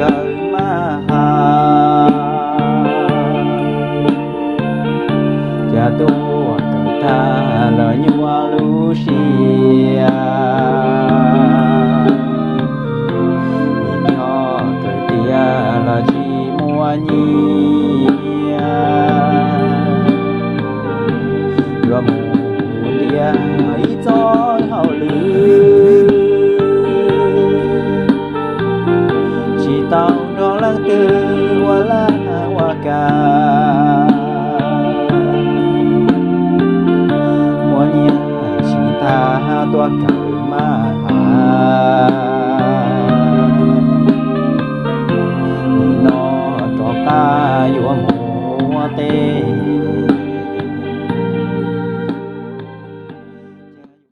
kawg mas has. Cas tuaj kawm tag los nyuaj lub siab, nco kawm tiav los tsis muaj nyiaj.